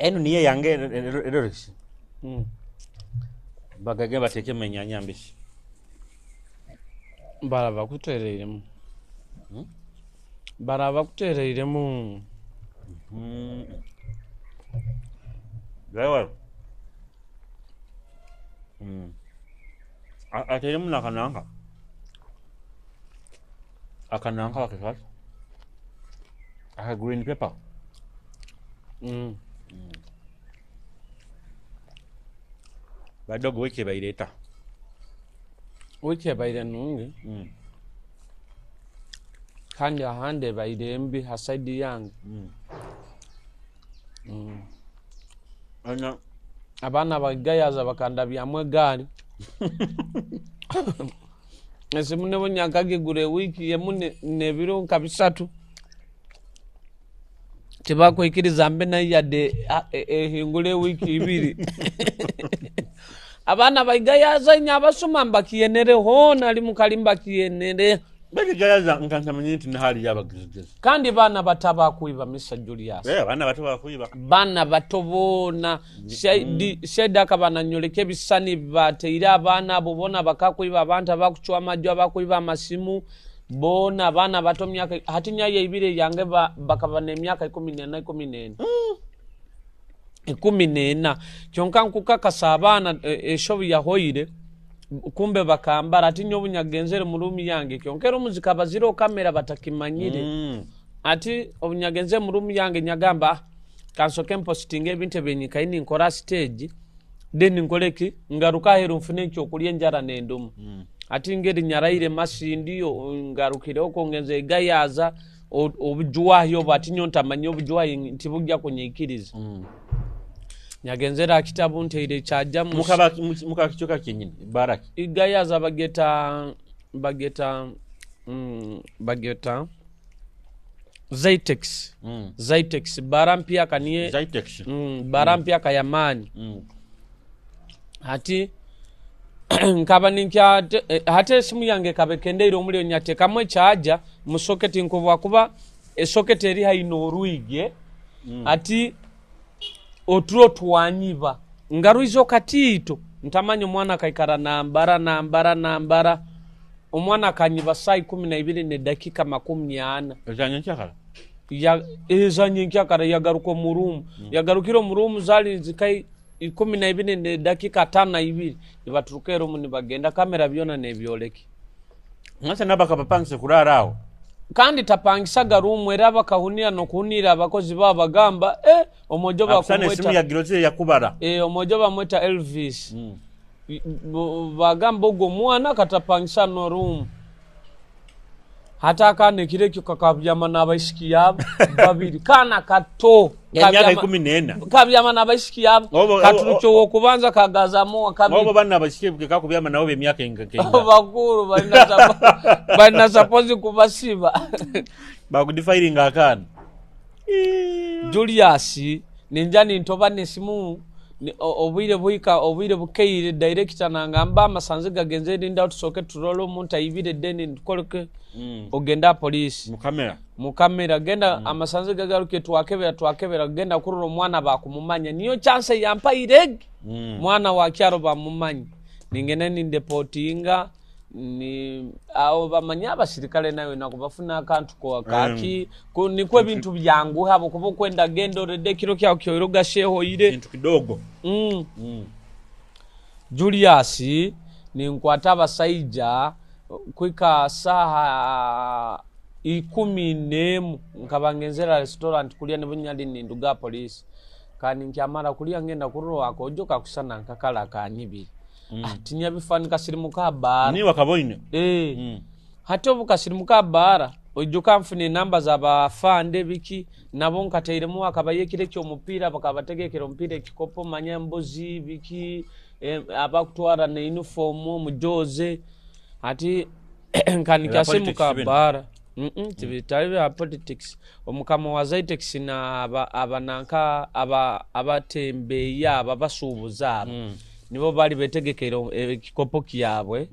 Enu niyo yange eroresi. Bagage bateekemu enyanya mbisi. Baraba bakutereiremu. Baraba bakutereiremu. Gawa. Ateeremu nakananka. Akananka bakekata. Aka green pepper. Badogo wiki baireta. Wiki ebaire nungi. Kandi ahandi ebaire mbi ha side yange. Ana Abaana bagigayaza bakandabyamu egaari. Esimu nebo nyakagigura ewiiki emu n'ebiro nka 3. Tibakwikiriza mbe nayo yadde ehingura ewiiki 2. Abaana baigayaza inye abasuma mbakiyenere hoona ali mukali mbakiyenere. Bagigayaza nkantamanya nti nahali yabagezigezi. Kandi baana bato abakwiba Mr Julius. Abaana bato bakwiba. Baana bato boona. Saidi akaba nanyoleka ebisani bateire abaana abo boona bakakwiba abantu abakucwa amaju abakwiba amasimu boona abaana bato myaka hati nyayo ibiri yange bakaba n'emyaka 14 14. 14. Kyonka nkukakasa abaana eshobi yahoire kumbe bakambara ati nyowe obunyagenzere mu ruumu yange kyonka eruumu zikaba ziriho kamera batakimanyire. Ati obunyagenzere mu ruumu yange nyagamba kansoke mpositinga ebintu ebyenyikaire ninkora stage then nkoreki ngaruka aheru nfune ekyokurya enjara nenduma. Ati ngeri nyaraire Masindi ngarukire okwo ngenze Gayaza obujwahi obu ati nyo ntamanya obujwahi nti bujja kunyikiriza. Nyagenzera akitabu nteire kyaja mu Mukaba kichoka kyenyini baraki. Gayaza bageta Zytex. Zytex bara mpyaka niye Zytex. Bara mpyaka ya maani. Ati nkaba ninkya hati esimu yange kabekendeire omuliro nyatekamu ekyaja mu socket nkubwa kuba esocket eri haino orwige. Ati oturo twanyiba ngaruizo katito ntamanya omwana kaikara nambara nambara nambara omwana akanyiba saa 12 ne dakika 40. Ezanye nkyakala? Ya ezanye nkyakala yagaruka mu room. Yagarukira mu room zali zikai 12 ne dakika 52 nibaturuka room nibagenda kamera byona nebyoleke. Ngasa nabaka bapangise kurara aho. Kandi tapangisaga room era bakahunira nokuhunira abakozi babo bagamba omojo bakumweta esimu ya giroze yakubara. Omojo bamweta Elvis. Bagamba ogwo mwana katapangisa no room. Hata akana ekireki kakabyama n'abaisiki yabo babiri kana kato emyaka 14 kabyama n'abaisiki yabo katurucho wokubanza kagazamu kabiri obo bana abaisiki kakubyama nabo emyaka enga bakuru balina suppose kubasiba bakudifiringa akana Julius ninja nintoba nesimu obwire buika obwire bukeire director nangamba amasanze gagenze rinda tusoke turole omuntu ayibire deni ntukoleke. Ogenda police mu kamera genda amasanze gagaruke twakebera genda kurura omwana bakumumanya niyo chance yampaire mwana wa kyaro bamumanya ningene ni deportinga ni abo bamanya abasirikale nawe nakubafuna akantu ko kaki niko ebintu byangu habo kuba kwenda gendo rede kiro kyawo kyoiroga sheho ire kintu kidogo. Julius ninkwata abasaija kwika saha 11 nkabangenzera restaurant kulya nibunyali ninduga police kandi nkyamara kulya ngenda kuroro akojo kakusana nkakala kanyibiri. Tinya bifanika sirimuka bara ni wakaboine hati obuka sirimuka bara ojuka mfune namba za bafande biki nabo nkateiremu akabayekire kyo mupira bakabategekera omupira ekikopo manya mbuzi biki abakutwara ne uniform mujoze ati nkanikasimuka bara tibitali bya politics omukama wa Zytex na abananka abatembeya ababasuubuza nibo bali betegekera ekikopo kyabwe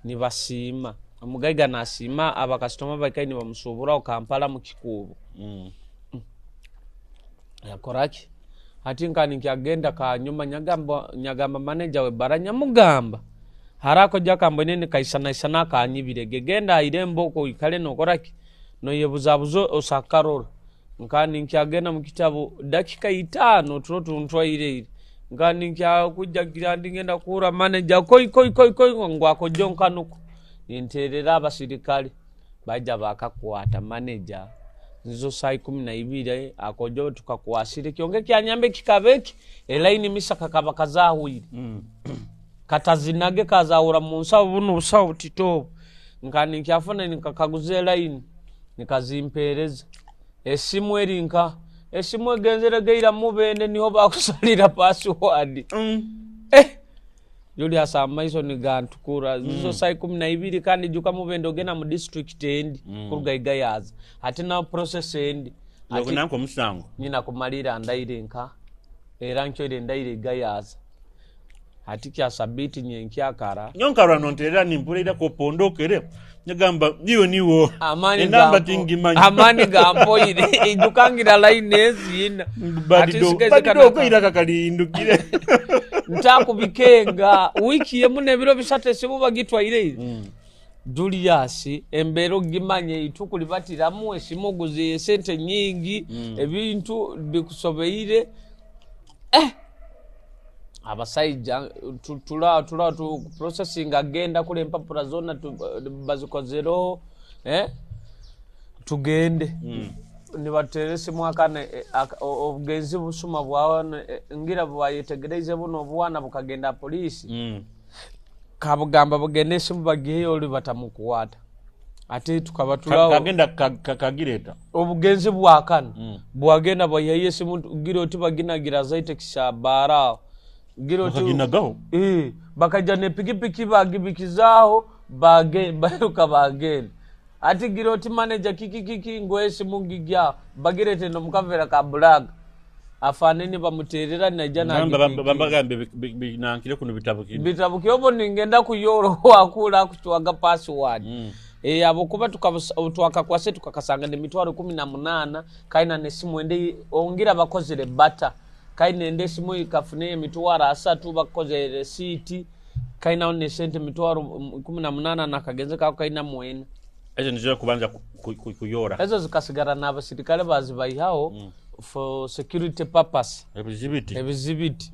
nibasiima omugaiga nasiima abakasitoma bakai nibamusuuburaho Kampala mu kikuubo. Yakoraki Hati nkani nkyagenda kanyuma, nyagamba manager we bara, nyamugamba harako jakambone nikaisanaisana akanyibirege, genda airembo oko oikale nokoraki noyebuzabuza osakarora. Nkani nkyagenda mu kitabu dakika 5 turo tuntwaireire, nkani nkyakuja gira ndi ngenda kuhura manager koi koi koi koi ngu akojo nkanuko ninterera abasirikale baija bakakwata manager nizo saa 12 akojo tukakwasire kyonke kyanyambe kikabeki elaini misa kakaba kazahwire katazinage kazahura mu nsawo buno busawo butito nkani nkyafuna nikakaguza elaini nikazimpereza esimu erinka esimu egenzere geira mubende niho bakusalira password. Julius amaiso nigantukura nizo saa 12 kandi juka mubende ogenda mu district endi kuruga Igayaza ate na process endi nanko omusango nyina kumalira ndaire nka era nkyoire ndaire Igayaza ati kya sabiti nyenkyakara nyonkarwa nonterera nimpulira kopondokere nyagamba niyo niwo enamba tingimanyi amani gampoire ijukangira line ezina badido iraka kalindukire ntakubikenga wiki yemu nebiro bisatu esimu bagitwaire. Julius embero gimanye itukulibatiramu esimu guze sente nyingi ebintu bikusobeire. Abasaija tula tu processing agenda kule empapura zona bazikozero tugende nibaterese mwakane obugenzi busuma bwawe ngira bwayetegereze buno obwana bukagenda polisi kabugamba bugende esimu bagiheyo oli batamukwata ate tukabatulawo kagenda kagireta obugenzi bwakana bwagenda bwayeyo esimu gira oti baginagira zaite kisabara gira oti baginagaho bakaja ne pikipiki bagibikizaho baruka bagenda ati gira oti manager kiki kiki ngo esimu ngigya bagirete no mukavera ka black afanene bamuterera naija bagambe nankire kuno bitabuki bitabuki obo ningenda kuyoro wakula kuchwaga password. Abo kuba twakakwase tukakasanga ne mitwaro 18 kaina nesimu ende ongira bakozere bata kaina ende simu ikafune emitwaro 3 bakozere receipt kaina one sente mitwaro 18 nakagenze kako kaina mwena ezo nizo kubanza kuyora ezo zikasigara n'abasirikale bazibayihaho for security purpose ebizibiti.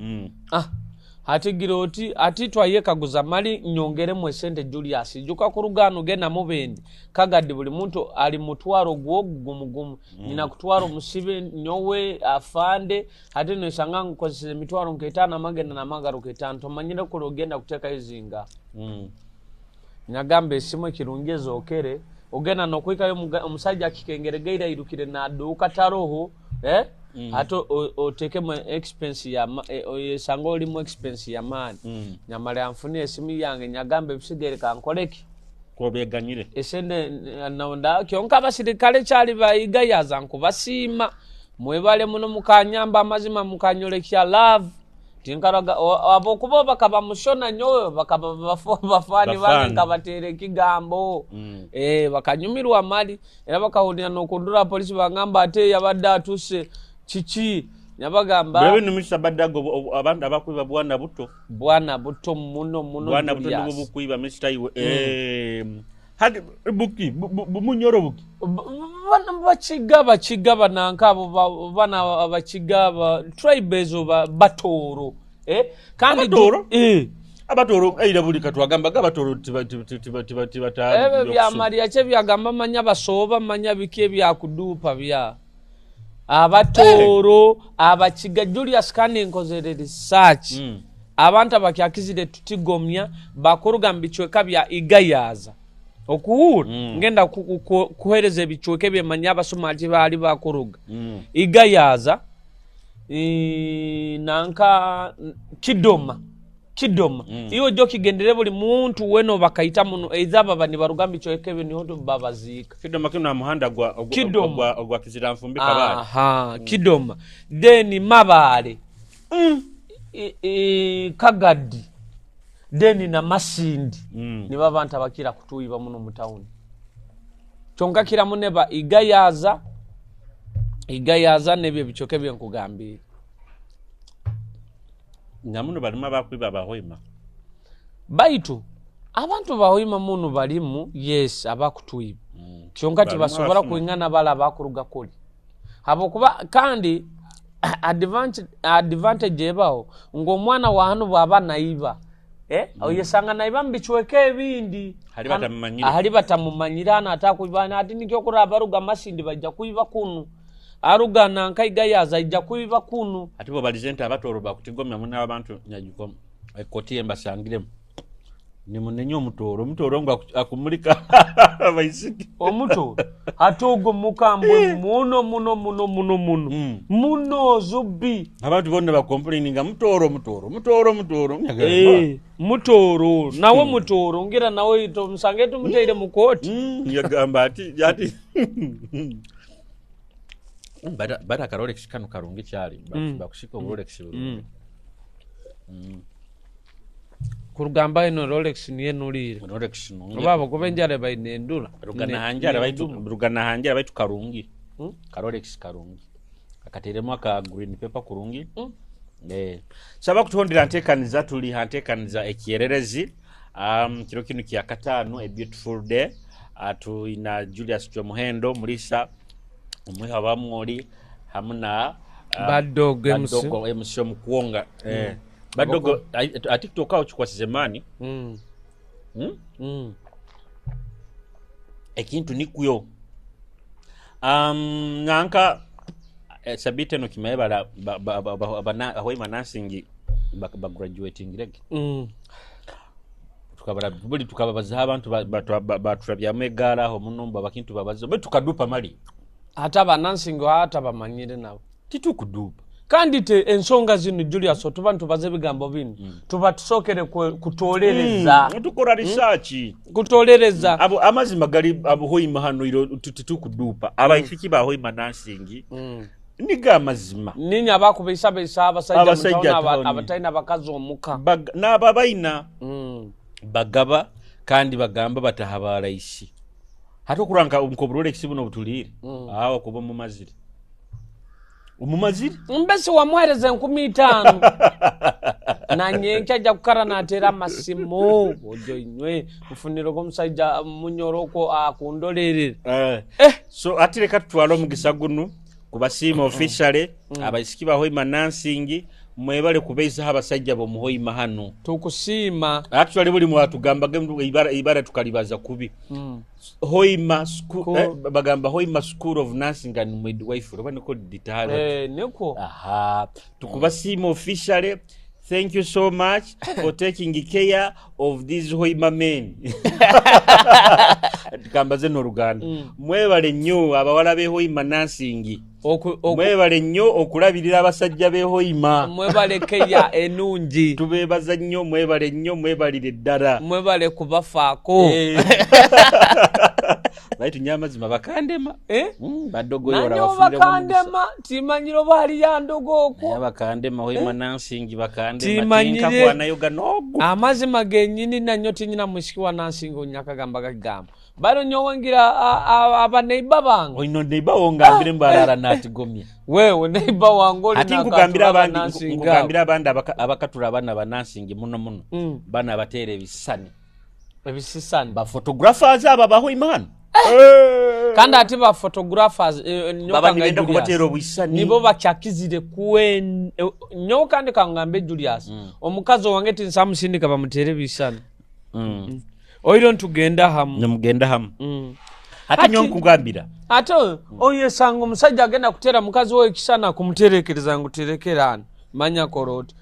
Ati gira oti ati twaye kaguza mali nyongeremu esente Julius juka kurugano genda mubende kagadi buli muntu ali mutwaro gwo gumugumu nina kutwaro musibe nyowe afande ate nesanga nkozese mitwaro nketana magenda na magaro ketano tomanyire kulogenda kuteka izinga. Nyagambe esimu ekirungezo okere ogenda nokwikayo omusajja akikengeregeira irukire naduka taroho ate otekemu expense ya oyesanga olimu expense ya maani. Nyamala anfune esimu yange nyagambe ebisigere kankoleki kobeganyire esende nonda kyonka abasirikale kyali bayigayaza nkubasiima mwebale muno mukanyamba amazima mukanyolekya love tinkaraga abokuba bakaba mushona nyowe bakaba bafani bange kabatere ekigambo bakanyumirwa mali era bakahulira nokundura polisi bangamba ate yabadde atuse kiki nyabagamba bwe numisa badago abantu abakwiba bwana buto muno muno bwana buto nibwo bukwiba Mr. Iwe hadi buki bumunyoro buki bachiga nanka abo bana abachiga tribe ezo batoro kandi abatoro abatoro aira buli katwagamba abatoro tiba tiba tiba tiba ta ebyo bya Maria che byagamba manya basoba manya biki ebyakudupa bya abatoro abachiga Julius kandi nkozere research abantu abakyakizire tutigomya bakuruga mbichweka bya Igayaza okuhura ngenda kuhereza ebichweke byemanya abasoma bali bakuruga Igayaza nanka Kidoma iyo jo kigendere buli muntu weno bakaita muno ezaba bani baruga mbichweke niho babazika Kidoma kino muhanda gwa gwa Kizira Nfumbi Kabale. Aha Kidoma then Mabale Kagadi deni na Masindi niba abantu abakira kutuyiba muno mu town kyonka kira muneba Igayaza nebyo bichoke byenkugambira. Namuno balimu abakwiba bahoima. Baitu abantu bahoima muno balimu, yes, abakutwiba. Kyonka Balimu tibasobora abafuna. Kwingana bala abakuruga kuli. Habwokuba kandi advantage ebaho ng'omwana wa hanu bw'aba naiba, oyesanga naiba mu bicweka ebindi. Hali batamumanyire. Hali batamumanyire hano atakuiba hano, ati nikyo kuraba baruga Masindi bajja kuiba kunu, aruga nankaiga yaza aija kuiba kunu. Ati bo balize nti abatoro bakutigomya muno abantu nyajuko ekoti embasangiremu nimunenya omutoro omutoro ngo akumulika abaisiki. Omuto ate ogwo mukambwe muno muno muno muno muno. Muno zubbi. Abantu bonna bakomplaininga mutoro mutoro mutoro mutoro. Mutoro nawe mutoro ngira nawe tomusange tumuteire mu kooti. Yagamba ati ati bata akarolex kano karungi kyali. Bakushika oburolex bulungi. Kurugamba ino Rolex niye nulire. Rolex nungi. Oba abagoba enjara baine endura. Rugana hanjara baitu karungi. Karolex karungi. Akateremu aka green paper kurungi. Saba kutuhondera ntekaniza tuli hantekaniza ekyererezi. Kiro kinu kya katano, a beautiful day. Tuina Julius Kyomuhendo Mulisa omwiha bamwoli hamuna Bad Dog MC. Bad Dog MC omukuonga. Bad Dog ati TikTok aho kikwasize mani. Ekintu nikyo. Nanka sabite no kimaye bala ahoima nursing ba graduating reg. Tukabara buli tukababaza abantu baturabya egara aho munumba bakintu babaza be tukadupa mali. Ate aba nursing hata bamanyire nabo. Titukudupa. Kandi te ensonga zino Julius otuba ntubaze ebigambo bino. Tuba tusokere kutolereza. Tukora research. Kutolereza. Abo amazima gali abo hoima hano iro titukudupa. Abaisiki ba hoima nursing. Niga amazima. Ninyi abakubisa bisa abasajja abataina bakazi omuka. N'ababaina. Bagaba kandi bagamba batahabaraisi. Hata okuranka nko Rolex buno butulire. Aho kuba mu maziri. Umumaziri? Mbese wamwereze 5000. Na nyencha ajja kukara natera amasimu. Ojo inywe mfuniro gomusajja munyoroko akundolerere. So ati reka tutwale omugisa guno kubasiima officially abaisiki ba Hoima Nursing mwebale kubeisa abasajja bo muhoima hano. Tukusiima. Actually buli mwatugamba ibara tukalibaza kubi. Hoima school, bagamba Hoima School of Nursing and Midwifery oba niko ditalo. Niko. Aha, tukubasiima officially. Thank you so much for taking care of these Hoima men. Tukambaze n'Oluganda. Mwebale nnyo abawala b'e Hoima Nursing. Mwebale nnyo okulabirira abasajja b'e Hoima. Mwebale keya enungi. Tubeebaza nnyo, mwebale nnyo, mwebalire ddala. Mwebale kubafaako. Baitu nnyo amazima bakandema. Badogo Nanyo yora bafunire mu bakandema, timanyire oba hali ya ndogo okwo. Naye bakandema, Hoima Nursing bakandema, Timanyire. tinka kwanayoga n'ogwo. Amazima gennyini nanyo tinyina musiki wa nursing onyakagamba gagamba. Bano nyowangira aba neighbor bange. Oino neighbor wongambire mbarara natigomya. Wewe neighbor wange oli Ati na nkugambira katura abandi, ba nursing nkugambira abo. abandi abakatura abana ba nursing muno muno. Bana abatera ebisisani. Ebisisani. Ba photographers aba baho imana. Kandi ati ba photographers, nyoka Baba nga nibenda Julius. kubatera obwisani. Nibo bakyakizire kwen, nyoka ndi kangambe Julius. Omukazi wange tinsamusindika bamutere ebisani. Oiro ntugenda hamu. Nemugenda hamu. Ate nyo nkugambira. Ate oyesanga omusajja agenda kutera mukazi we ekisana kumuterekereza nguterekera ano. Manya koroti.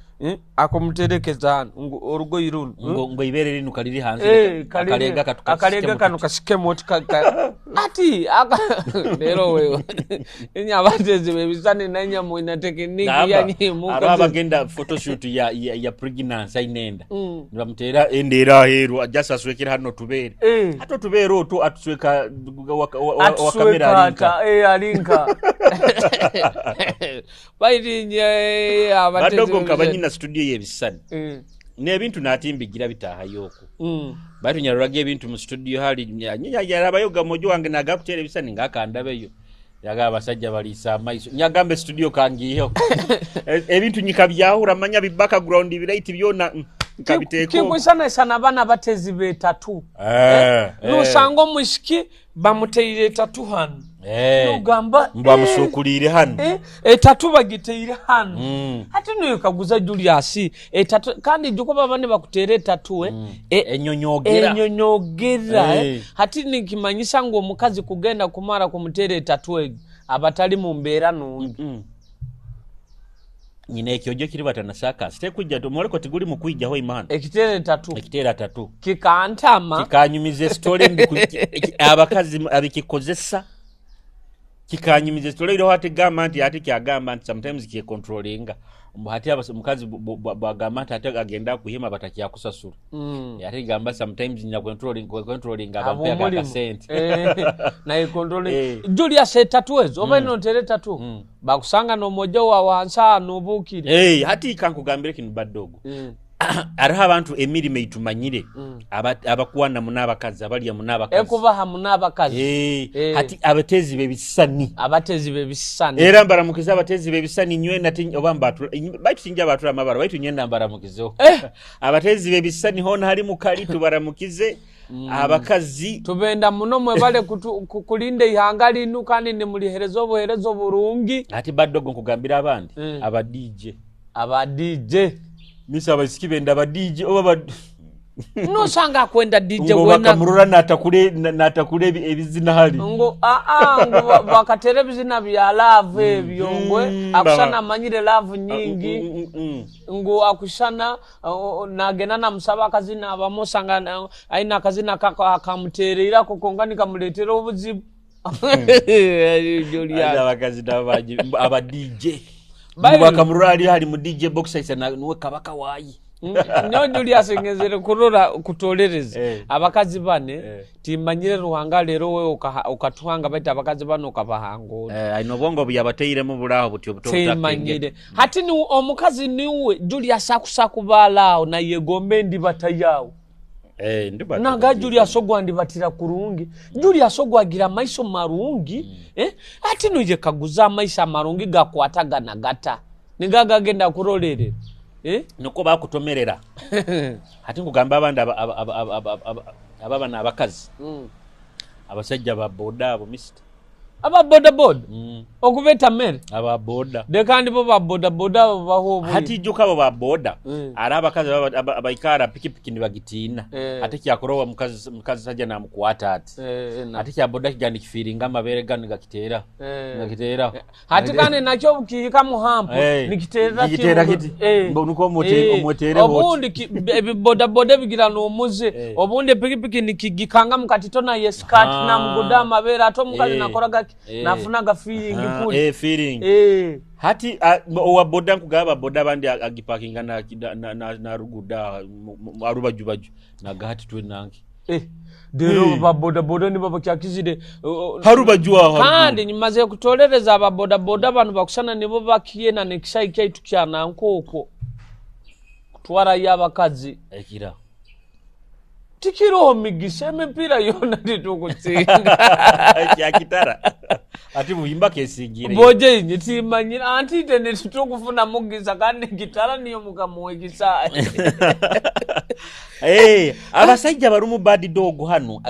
Akumuterekeza ano, ngu orugoyi runo. Ngo ibere rino kaliri hanze. Kaliri Akalega katu akalega kasike kano muti. kasike muti ati, lero wewe. Inya abatezi bebisani nanya muina tekiniki Namba, ya nyimu. aro abagenda photoshoot ya pregnancy ainenda. Nibamutera endera aheru, just aswekera hano tubere. Hato tubere oto atusweka wa kamera alinka. Atusweka alinka. Bairinye, abatezi Badogo nkaba bebisani. nyina studio y'ebisani. N'ebintu natimbigira bitaahayo okwo. Batu nyaruraga ebintu mu studio hali, yarabayo gamojo wange nagakutera ebisani ngakandabeyo. Yagamba abasajja baliisa amaiso. Nyagamba studio kangiiheho. Ebintu nyika byahura manya bi background biraiti byona nkabiteeka. Kikwisanaisana abaana abatezi betatu. Nosanga omwishiki bamuteire etatu hanu. Nogamba mbu bamusuukuliire hanu. Etatu bagiteire hanu. Hati noyekaguza Julius etatu kandi ijuka baba nibakuteera etatu enyonyogera. Enyonyogera. Hati nikimanyisa ngu omukazi kugenda kumara kumuteera etatu egi abatali mu mbeera nungi. Nyina ekyojo kiri batana sakas tekwijja omworeko tiguli mu kwijjaho imana. Ekiteera etatu. Ekiteera tatu. Kikantama. Kikanyumiza esitole mbi abakazi abikikozesa. Kikanyumiza esitole iriho ati gamba nti ati kyagamba nti sometimes kyekontrolinga. Mbu hati omukazi bwagamba nti ate agenda kuhima batakyakusasula. Ate gamba sometimes nyina controlling abampe akasente. Naye controlling. Julius etatu ezo oba ino ntere etatu. Bakusanga n'omwojo wa wansi anubuukire. Hati kankugambire kinu baddogo. Hariho abantu emirimo eitumanyire abakwana muno abakazi abalya muno abakazi. Ekubaha muno abakazi. Hati abatezi b'ebisisani. Abatezi b'ebisisani. Era mbaramukiza abatezi b'ebisisani nywena oba mbatula baitu sinja batula amabara baitu nywena mbaramukizeho. Abatezi b'ebisisani hona hali mukali tubaramukize. Abakazi tubenda muno mwebale kulinda ihanga linu kandi nimulihereza obuhereza oburungi. Ati baddogo nkugambira abandi aba DJ. Aba DJ. Misa abaisiki benda aba DJ oba nosanga akwenda DJ ngo wena bakamurora natakule ebizina hali. Ngo ngo bakatera ebizina bya love ebyo ngwe akusana amanyire love nyingi. Ngo akusana nagenda namusaba akazina abamusanga aina akazina akamutereera konga nikamuleetera obuzibu. Julius. Abakazi aba DJ. Bakamurora ali hali mu DJ box aisa nuwe kabaka wayi. Nyo Julius ngezere kurora kutolereza abakazi bane timanyire Ruhanga lero we okatuhanga baita abakazi bano okabahanga. Aino obwongo buyabateiremu bulaho butyo buto butakenge. Hati ni omukazi niwe Julius akusakubalao na yegombe ndibata yawo. Naga Julius ogwa ndibatira kurungi. Julius ogwa agira maiso marungi. Ati no yekaguza amaiso amarungi gakwatagana gata. Nigaga genda kurolerera. Nuko bakutomerera. Hati nkugamba abandi ababa n'abakazi. Abasajja ba boda abo mister. Aba boda boda. Okubeta mere. Aba boda. Dekandi bo ba boda boda baho. Hati juka abo ba boda. Ara abakazi abaikara pikipiki nibagitiina. Ate kyakorowa mukazi sajja namukwata ati. Ate kya boda kijani kifiringa amabere gano gakitera. Gakitera. Hati kandi nakyo kihika muhampo nikitera kiti. Nuko omutere obundi boda boda bigira n'omuze. Obundi pikipiki nikigikanga mukatito na yeskati na muguda amabere ate omukazi nakoraga nafunaga feeling kuli. Feeling. Hati owa boda nkugaba boda bandi agipakinga na ruguda arubajubaju nagahati twe nange. Dero ba boda boda ni baba kyakizire harubajwa kandi nyimaze kutolereza aba boda boda banu bakusana nibo bakiye na nekisai kyaitu kyana nkoko kutwara y'abakazi ekira tikiro migisa emipira yona titukutsinga kyakitara ati buhimba kesingire boje inye timanyira anti tene titukufuna mugisa kandi gitara niyo mukamuwegisa. Abasajja barumu bad dog hano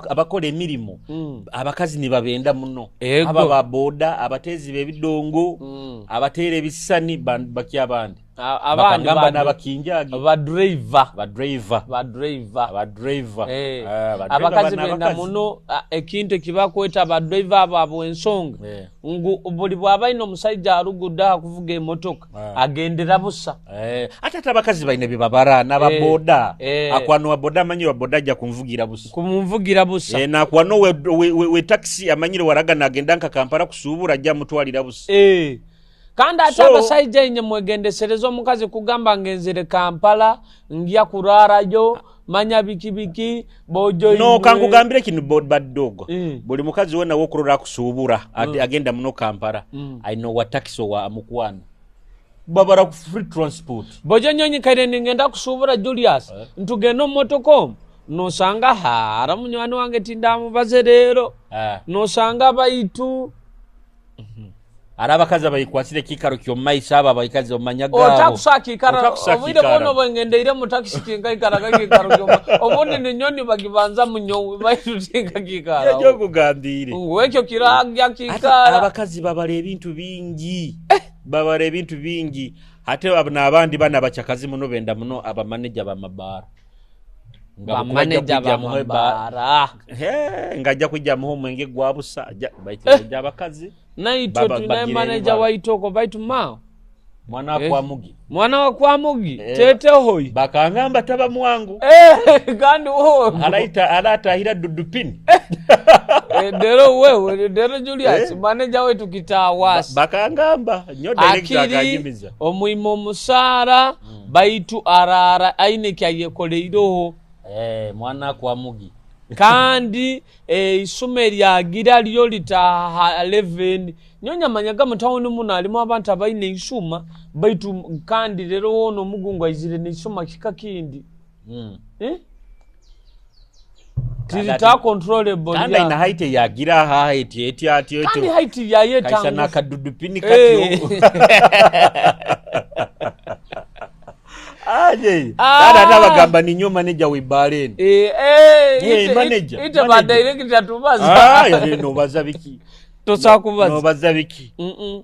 abakola emirimu abakazi nibabenda muno. Aba ba boda abatezi b'ebidongo abatera ebisani bakya abandi abandi n'abakinjagi ba driver ba driver ba driver ba driver abakazi benda muno ekintu ekibakweta ba driver abo abo ensonga ngu buli bw'aba ino omusajja aruguda akuvuga emotoka agendera busa. Ate ate abakazi balina bye babara n'aba boda akwano wa boda amanyire wa boda ajja kunvugira busa kumumvugira busa nakwano we taxi amanyire waraga nagenda nka Kampala kusuubura ajja mutwalira busa. Kandi ate abasajja inye mwegendesereza omukazi kugamba ngenzere Kampala ngya kurarayo manya biki biki bojo. No kankugambire kinu bad dog. Buli mukazi wena wokurora kusuubura agenda muno Kampala aino wa taxi wa mukwano babara free transport. Bojo nyonyi kaire ningenda kusuubura Julius ntugenda omu motoka omu Nosanga hara munywani wange tindamubaze rero. Nosanga baitu Ari abakazi abayikwasire ekiikaro ky'omu maiso, abo abaikazi omumanya gaabo. Otakusa kiikara. Otakusa Obwire kiikara. bwona obwengendeire mu takisi tinkaikaraga kiikaro ky'omu, obundi ninyoni bagibanza munyowe, baitu tinkakiikaraho. Ekyo nkugambire. Ngu ekyo kiragya Ati kiikara. Abakazi babara ebintu bingi, babara ebintu bingi. Ate abo n'abandi bana abacakazi muno benda muno abamaneja b'amabaara. Nga bwe bajja Bamaneja kwijja muhe b'amabaara. He, nga ajja kwijja muhe omwenge gwa busa, baitu bajja abakazi. Naitwe twine Bagira maneja ebibara. waitu okwo, baitu mao. Mwana wa Kwamugi. Mwana wa Kwamugi. Eh. Tetehoyi. Bakangamba taba mwangu. Eh, kandi wogo. Alaita alatahira dudupini. Eh, dero wewe dero Julius, Eh. maneja wetu kitawasi. Bakangamba nyo director Akiri akanyumiza. Omwima omusaara, baitu arara aine kyayekoleireho. Eh, mwana Kwamugi. Kandi eisoma eryagira lyo litaha 11. Nyonya manyaga mu tawuni muno alimu abantu abaine isuma, baitu kandi rero woona omugungu aizire n'isuma kika kindi. Eh? Tirita controllable. Kandi aina height yagira aha height eti ati. Kandi height yaye kaisa tangu. N'akadudupini katyo. Aje. Ah. Dada ate abagamba ninyo manager w'ebbaala eno. Eh, eh, Eh, manager, ite ba manager. director tubaza. Ah, yali nobaza biki? Tosobola kubaza. Nobaza biki?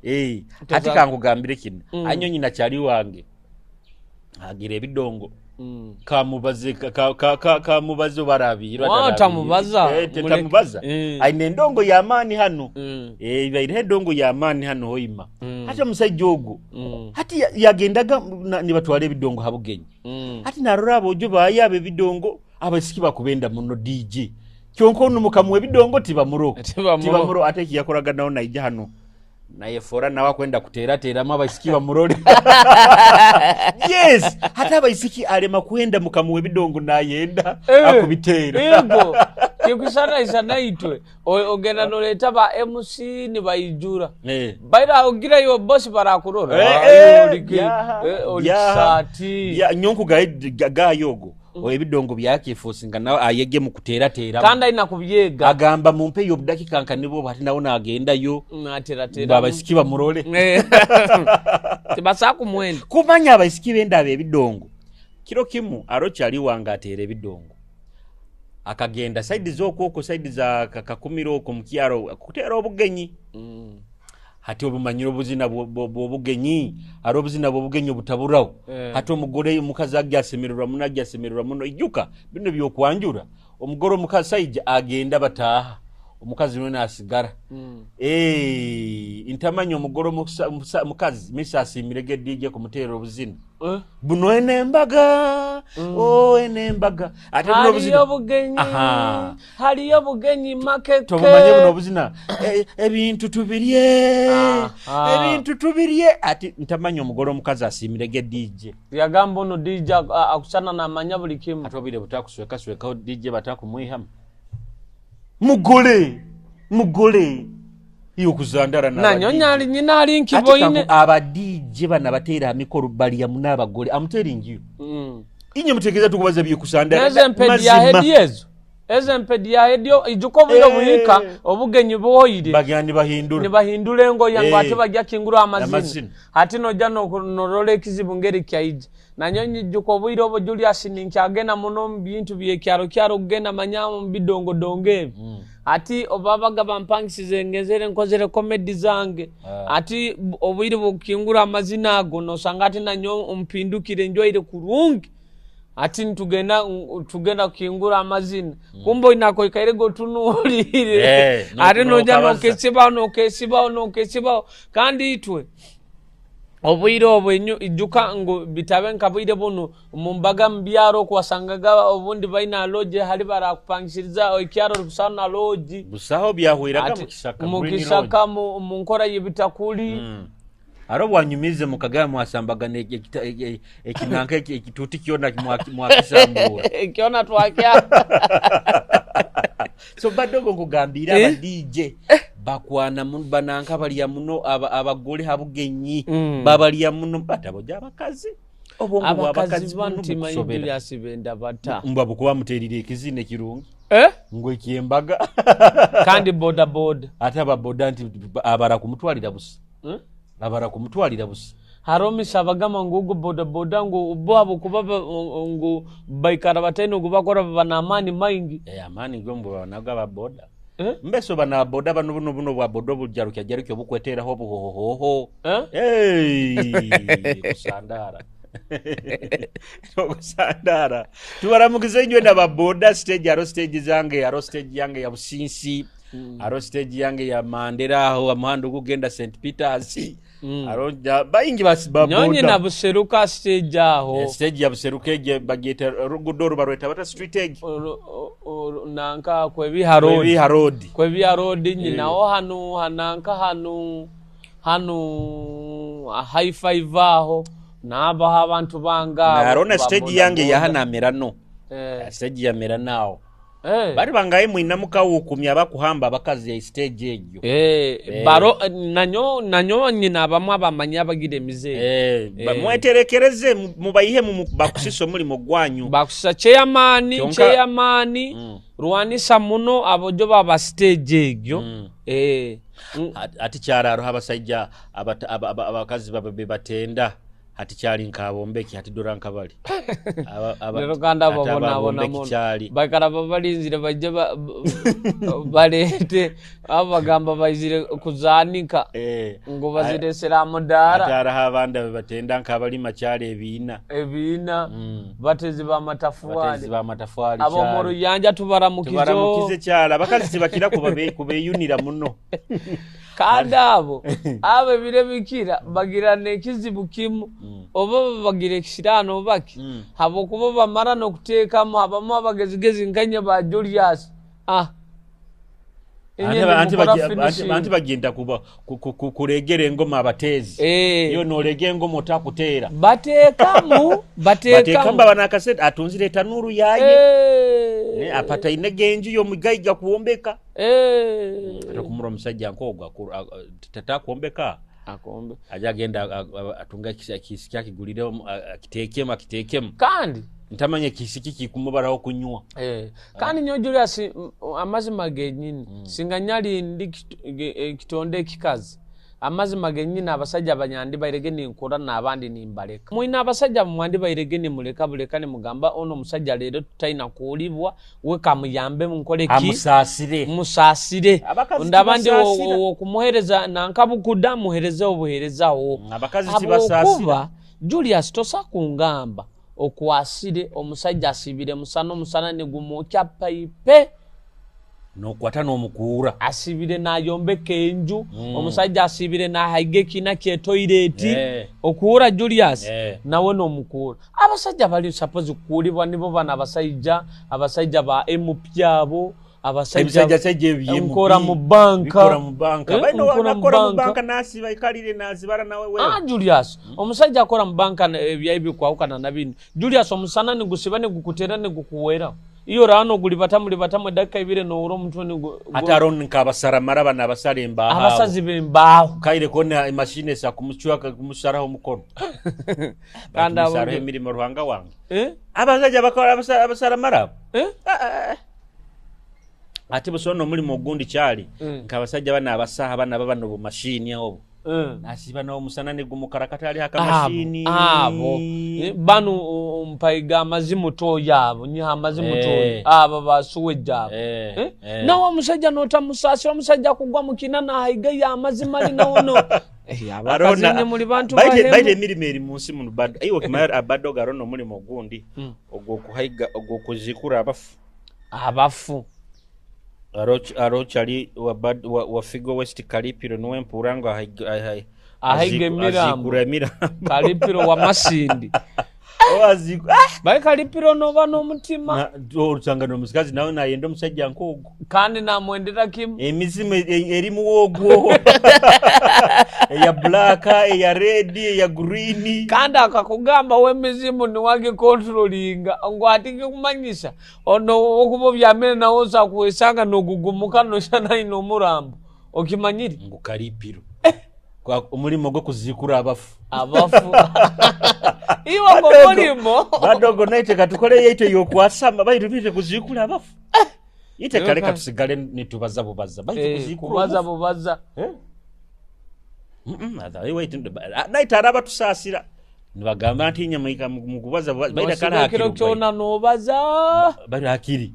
Eh, ate kankugambire kino. Anyo nyina kyali wange. Agira ebidongo. Kamubaze kamubaze barabirwa. Wa, tamubaza. Eh, tamubaza. Aine endongo y'amaani hano. Eh, baireho endongo y'amaani hano hoima. Hati omusajja ogwo. Hati yagendaga nibatwara ebidongo ha bugenyi. Hati narora abojo bayo abo ebidongo abasiki bakubenda muno DJ. Kyonka onu mukamuwa ebidongo tibamuro. Tibamuro. Tibamuro, ate ekiyakoraga nawe naija hano. Naye fora nawe akwenda kuteerateeramu abaisiki bamurole. Yes, hati abaisiki alema kwenda mukamuwa ebidongo nayenda akubiteera. Ego kikuisanaisa naitwe ogenda noleeta ba MC nibaijura. Baira ogirayo bosi barakurora. Eh, Ah, oli kisaati. Ya, nyonku gayo ogo ebidongo byakifuusi nga nawe ayege mu kuteerateeramu. Kandi aina kubyega. Agamba mumpeyo obudakika nka nibwo, ati nawe nagendayo. Naterateeramu. Abaisiki bamurole. Tibasaa kumwenda. Kumanya abaisiki bendaba ebidongo. Kiro kimu aro kyali wange ateera ebidongo, akagenda side z'okwokwo, side za Kakumiro okwo mukyaro kuteera obugenyi. Hati obumanyire obuzina bw'obugenyi, hari obuzina bw'obugenyi obutaburaho. Hati omugore omukazi ajja asemererwa muno, ajja asemererwa muno. Ijuka bino byokwanjura omugore, omukazi saija agenda bataaha, omukazi niwe nasigara. Eh, ntamanya omugore omukazi misi asiimirege DJ kumuteera obuzina. Buno eno embaga, oh, eno embaga, ate buno Haliyo obuzina obugenyi. Aha. Haliyo obugenyi makeke. Tobumanye buno obuzina. Ebintu tubirye. Ebintu tubirye. Ati ntamanya omugole omukazi asiimirege DJ. Yagamba ono DJ akusana namanya buli kimu. Ate obwire butakuswekaswekaho DJ batakumwihamu mugole mugole yokuzandara. Nanyonya ali nyina ali nkiboine. Aba DJ bana bateera mikoro balya muno abagole, I'm telling you. Inye mutegeeza tukubaza byekusandara. Neze empedi ya hedi ezo, ezo empedi ya hedi ijuka obwire obuhika obugenyi buhoire. Bagenda nibahindura. Nibahindura engoya ngu ate bajja kingura amazina. Amazina. Ate nojja norora ekizibu ngeri kyaija. Nanyo nyijuka obwire obwo Julius ninkyagenda muno mu bintu byekyaro kyaro, kugenda manya mu bidongodongo ebi. Ati obabaga bampangisize ngezere nkozere comedy zange. Ati obwire bwokukingura amazina ago nosanga ati nanyo mpindukire njwaire kurungi, ati nitugenda tugenda kukingura amazina, kumbe oinako ikaire gotunuulire. Ate noja Nokabaza. Nokesibaho nokesibaho nokesibaho. Kandi itwe obwire obwo ijuka ngu bitabe nka bwire buno mumbaga mubyaro okuwasangaga obundi baina lodge, hali barakupangisiriza ekyaro busaho na lodge. Busaho, byahweraga Ati, mu kisaka. Mu Green Lodge. kisaka, mu nkora y'ebitakuli. Aro bwanyumize mukagaya mwasambagana ekinanka ekituuti kyona mwakisambura. Kyona twakya. So badogo nkugambira, Eh? aba DJ bakwana bananka balya muno abagole ha bugenyi. Babalya muno bataboja abakazi. Obwongo Abakazi bw'abakazi banu buno timanyi bukusobera. Julius benda bata. Mbwa bukuba muterire ekizina ekirungi. Eh? Ngu ekyembaga. Kandi boda boda. Ate ababoda nti abara kumutwalira busa. Hmm? Abara kumutwalira busa. Hariho omisa abagamba ngu ogu boda boda ngu bo habwokuba ngu baikara bataine ogu bakora baba n'amaani maingi. Eh, amaani go mbu baba nago aba boda. Eh? Mbese oba na boda bano buno buno bwa boda obujarukyajarukya obukweteraho obuhohohoho. Eh? Hey, kusandara. Okusandara. Tubaramukize inywe na baboda stage aro stage zange aro stage yange ya Businsi. Aro stage yange ya Mandera aho amuhanda ogugenda St Peters. Aro baingi basi baboda. Nyonyi na Buseruka stage aho. Eh, stage ya Buseruka ege bagyeta rugudo oru barweta bata street egi. Nanka Kwebiha road. Kwebiha road. Kwebiha road nyinaho hanu hananka hanu hanu high five aho nabaho abantu banga abo, Aro na ba stage boda yange boda. ya hana Merano. Eh. Stage ya Merano aho. Eh. Bari bangaye mwina mukawukumya bakuhamba abakazi ya stage egyo. Eh, Eh. baro nanyo nanyo nyina abamu abamanyi abagira emize. Eh, Eh. mweterekereze mubayihe bakusisa omulimo gwanyu. Bakusisa chairman, Kyonka- chairman rwanisa muno abojo baba stage egyo. Eh. Ati kyararo abasajja abakazi babe bebatenda hati kyali nkabombeki hati dora nkabali. Lero kandi Ati ababonabona ababombeki muno. kyali. Baikara babalinzire bajje baleete abo bagamba baizire kuzanika Eh. ngu baziresera mudaara. Ati hariho abandi abebatenda nk'abalima kyali ebiina. Ebiina batezi b'amatafaali. Batezi b'amatafaali Abo mu kyali. Ruyanja tubaramukize. Tubaramukize kyali. Abakazi tibakira kubeyunira muno. Kandi abo ebiro ebikira bagira n'ekizibu kimu oba bagira ekisiraano baki habwokuba bamara n'okuteekamu habamu abagezigezi nkanye ba Julius. Ah. Inye ndimukora finishing. Anti bagenda kuregera engoma abateezi. Eh. Yo noregera engoma otakuteera. Bateekamu, bateekamu. Bateekamu baba n'akasente atunzire etanuuru yaye. Eh. Ne, apataine genju y'omugaiga kuwombeka. Eh. Ate okumura omusajja nk'ogwo tatakuwombeka. Akombe. Aja agenda atunga ekisiki akigulire akiteekemu, akiteekemu. Kandi ntamanya ekisiki kikumubaraho kunywa. Eh. Kandi nyo Julius, amazima genyini singa nyali ndi ekitonde ekikazi amazima genyini abasajja banyandi bairege ninkura n'abandi nimbaleka. Mwina abasajja mwandi bairege nimuleka buleka nimugamba ono omusajja leero tutaina kuwulibwa we kamuyambe munkole ki? Amusaasire. Musaasire. Abakazi Ndaba ndi tibasaasira. okumuhereza nankabukuda muhereze obuherezawo. Abakazi Habwokuba, tibasaasira. Julius tosa kungamba okwasire omusajja asibire musana omusana negumwokya paipe. Nokwata n'omukuura. Asibire nayombeka enju, omusajja asibire nahaiga ekina kye toilet. Okuura Julius, nawe n'omukuura. Abasajja bali suppose kukuulibwa nibo bano abasajja, abasajja ba MP abo, abasajja Ebisajja sajja ebyo MP. Nkora mu banka. Bikora mu banka. Baino Nkora mu nakora mu banka. banka nasiba ikalire nazibara nawe wewe. Julius, omusajja akora mu banka ebyayi bikwawukana na bino. Julius, omusana nigusiba nigukutera nigukuwera. Iyo rano gulibata mulibata dakika ibiri nowura omutwe Ate around nkabasaramara bano abasala embaaho. Abasazi b'embaaho. Kaire kona emashini esa kumucwaka kumusaraho omukono. Kandi abo Bakumusaraho emirimo Ruhanga wange. Eh? Abasajja bakora abasaramara abo. Eh? Ate busona omulimu ogundi kyali nk'abasajja bano abasaha bano baba no bumashini obwo. Nasiba nawo omusana ne gumukarakata ali akamashini. Abo. Bano mpaiga amazimu toyo abo, nyiha amazimu toyo. Abo basuwejja abo. Nawe omusajja n'otamusaasira, omusajja akugwa mu kina n'ahayiga ya amazima ali nawo no. Abakazi Arona, nye muli bantu baite bahemu. emirimu eri mu nsi muno bado. Iwe okimanya abadde ogarona omulimu ogundi ogw'okuhaiga, ogw'okuzikura abafu. Abafu. Aro chali wa Figo West Kalipiro niwe mpura ngo Ahaiga emirambo. azikura emirambo. Kalipiro wa Masindi. Oh, Bae Kalipiro noba n'omutima. Na, osanga n'omusikazi nawe nayenda omusajja nk'ogwo. Kandi namwendera kimu. Emizimu eri muwogwo. Eya black, eya red, eya green. Kandi akakugamba w'emizimu niwagikontrolinga ngu ati nkikumanyisa ono okuba obyamire nawe osa kwesanga n'ogugumuka noshana ina omurambo. Okimanyire? Ngu Kalipiro. Kwa omulimu gw'okuzikura abafu. Abafu. Iwe ngo mulimo. Badogo naite katukole yaitu eyokwasama baitu twite kuzikula abafu. Ite kale katusigale nitubaza bubaza. Baitu kuzikula. Kubaza bubaza. Eh? Naite araba tusaasira. Nibagamba nti nyamaika mukubaza baita kale hakiri. Kiro kyona nobaza. Bali hakiri.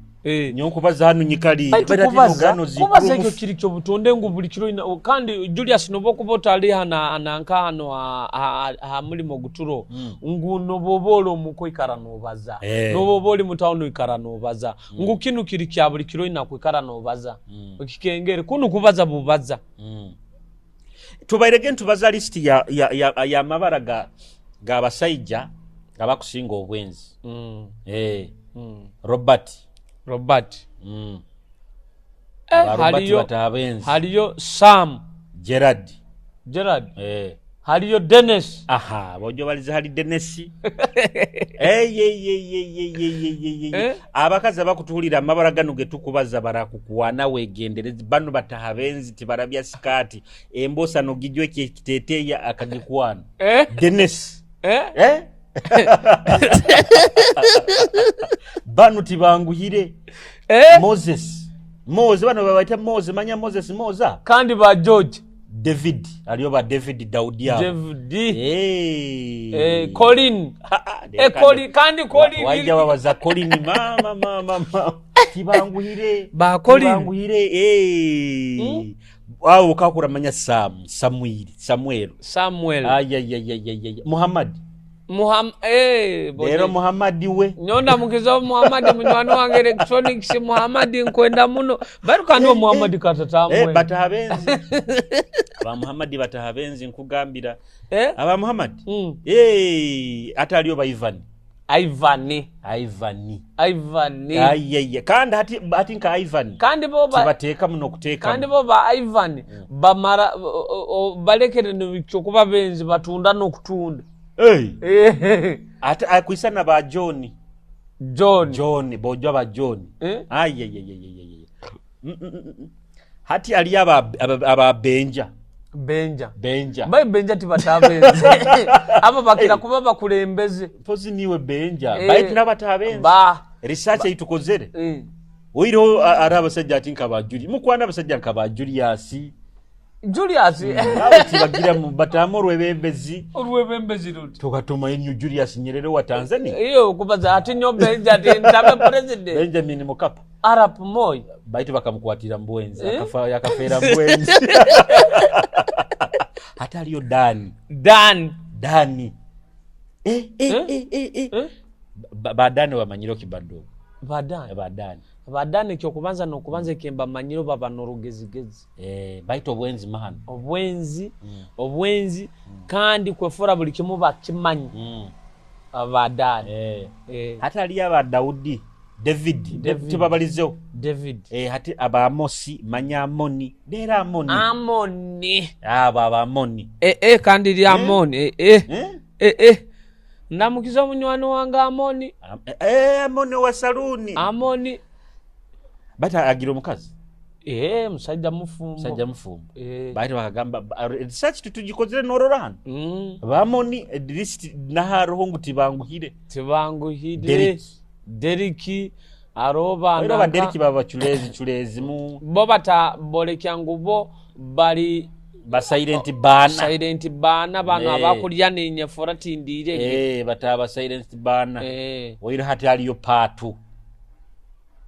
Nyokubaza hanu nyikali. Kubaza kubaza ekyo kiri kyobutonde ngu buli kiro kandi Julius noba kuba otali hana nanka hano ha mulimo guturo ngu noboba oli omuko ikara nobaza. Noboba oli mutawuni ikara nobaza. Ngu kinu kiri kya buli kiro ina kwikara nobaza. Okikengere kunu kubaza bubaza. Tubairege ntubaza list ya mabara ga basaija abakusinga obwenzi. Robert. Robert. Haliyo Sam. Gerard. Gerard. Haliyo Dennis. Aha, bojo balize hali Dennis. Abakazi abakutuulira amabara gano ge tukubaza barakukuwana wegendereze bano batahabenzi tibarabya sikati embosa no gijwe kiteteya akagikwana. Dennis. Bano tibanguhire. Moses. Moses bano babaita Moses manya Moses Moza. Kandi ba George. David aliyo ba David Daudi abo. David. Colin. Colin kandi Colin. Waija wabaza Colin mama mama mama. Tibanguhire. Ba Colin. Tibanguhire. Awo kakura manya Sam, Samuel, Samuel. Samuel. Ay. Muhammad. Lero Muhammad we. Nyonda mukizo Muhammad munywani wange electronics Muhammad nkwenda muno. Baruka niwo Muhammad katatamwe. Batahabenzi. Aba Muhammad batahabenzi nkugambira. Aba Muhammad. Ate aliyo ba Ivan. Ivan. Ivan. Ivan. Ayeye. Kandi hati nka Ivan. Kandi bo ba tibateka muno kuteka. Kandi bo ba Ivan bamara balekere n'icyo benzi batunda no kutunda. Ate akuisana ba John. John. John bojwa ba John. Ayeye. Hati ali aba Benja. Benja. Benja. Bai Benja tibatabenze. Aba bakira kuba bakulembeze. Pozi niwe Benja. Bai tinabatabenze. Ba. Research itukozere. Oiro ari abasajja ati nka ba Julius. Mukwana abasajja nka ba Julius. Julius. Abo tibagira mu batamo olwebembezi. Olwebembezi ruti. Tukatuma enyu Julius Nyerere wa Tanzania. Iyo kubaza ati nyo Benja ati ntabe president. Benjamin Mkapa. Arap Moi. Baitu bakamkwatira mbwenzi. Akafera mbwenzi. Hata aliyo Dani. Dan. Dani. Ba Dani wamanyiro kibado. Ba Dani. Ba Dani. Ba Dani kyo kubanza no kubanza kemba manyiro baba norugezigezi. Baitu obwenzi mahano. Obwenzi. Obwenzi kandi kwefora buli kimu bakimanyi. Ba Dani. Hata aliyo aba Daudi. David. Tibabalizeho. David. Hati aba Amosi manya Amoni. Dera Amoni. Amoni. Aba aba Amoni. Kandi ri Amoni. Ndamukiza munywani wange Amoni. Amoni wa saluni. Amoni. Bata agira omukazi. Musajja mufumbo. Musajja mufumbo. Bata bakagamba research tutugikozere norora hano. Ba Amoni list naharoho ngu tibanguhire. Tibanguhire. Deriki aroba nanka. Deriki baba chulezi mu. Bo bata bolekya ngu bo bali ba silent bana. Silent bana bano abakulya nenyefora tindire. Bata ba silent bana. Oira hati aliyo Patu.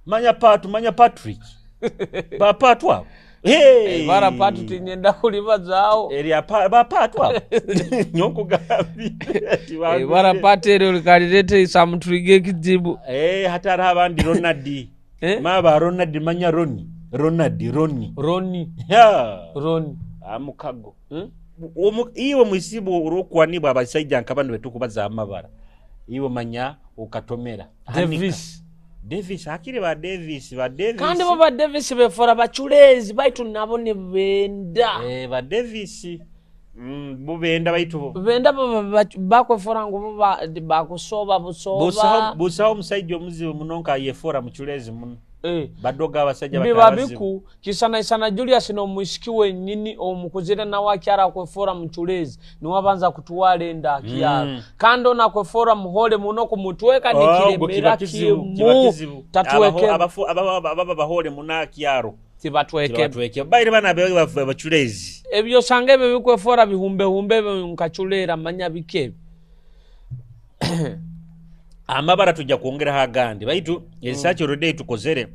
Manya Patu, manya Patrick. Ba Patu abo. Bara Patu tinyenda kulibazaawo. Eri ba Patu abo. Nyoko gabi. Bara Patu eri likalirete isamutulige kizibu. Hata ari abandi Ronald. Ma ba Ronald manya Roni. Ronald Roni. Roni. Roni. Amukago. Iwe mwisibu olwokwanibwa abasajja nka bano betukubaza amabara. Iwe manya okatomera. Davis. Davis akiri ba Davis ba Davis. Kandi bo ba Davis befora bachulezi baitu nabo ne benda. Ba Davis. Bo benda baitu bo. Benda bakwefora ngo bo bakusoba busoba. Busaho musajja omuzibu muno nka yefora muchulezi muno. Eh. Badoga abasajja Biba batabazibu. biku kisanaisana Julius n'omwisiki wenyini omukuzire nawe akyara akwefora muculezi niwe abanza kutwara enda akyara kandi ono akwefora muhole muno kumutweka Oh, ogwo nikiremera kiba kizibu, kiba kimu kizibu. tatweke Ababa bahole munakyaro tibatweke tibatweke baire bana be bachulezi. Ebyo osanga ebyo bikwefora bihumbehumbe ebyo nkaculera manya biki ebyo. Amabara tujja kwongeraho agandi, baitu research already tukozere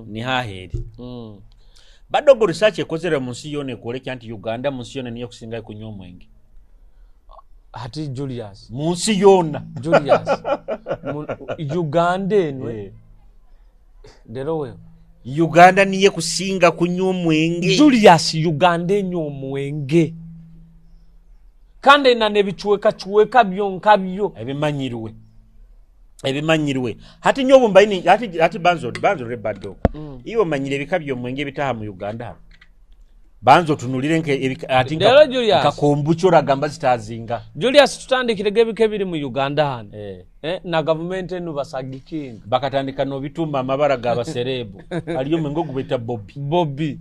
ni haheri. Badogo, research ekozere mu nsi yona ekwoleka nti Uganda mu nsi yona niyo kusinga kunywa omwenge. Ati Julius, Mu nsi yona. Julius, Uganda eno, lero wewe Uganda niye kusinga kunywa omwenge. Julius, Uganda enywa omwenge kandi ena nebicuwekacuweka byonka byo. Ebimanyirwe hati nyobu mbaini hati banzo rebado iwe omanyire ebika by'omwenge ebitaha mu Uganda hano. Banzo otunulire nke ati Lero Julius. Nka kombucha oragamba zitazinga. Julius, tutandikirege ebika ebiri mu Uganda hano. Eh. Eh, na gavumenti enu basagikinga. Bakatandika nobituma amabara g'abaserebu. Haliyo omwenge ogubeta Bobi. Bobi.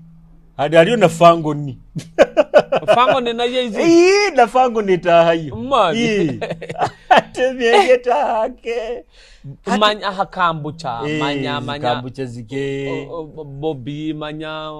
Haliyo na Fangoni. Fangoni nayo izi. Ii, na Fangoni etahayo. Mani. Ii. Ate emyenge etahake. Manya aha kambucha, manya manya Kambucha zike. Bobi manya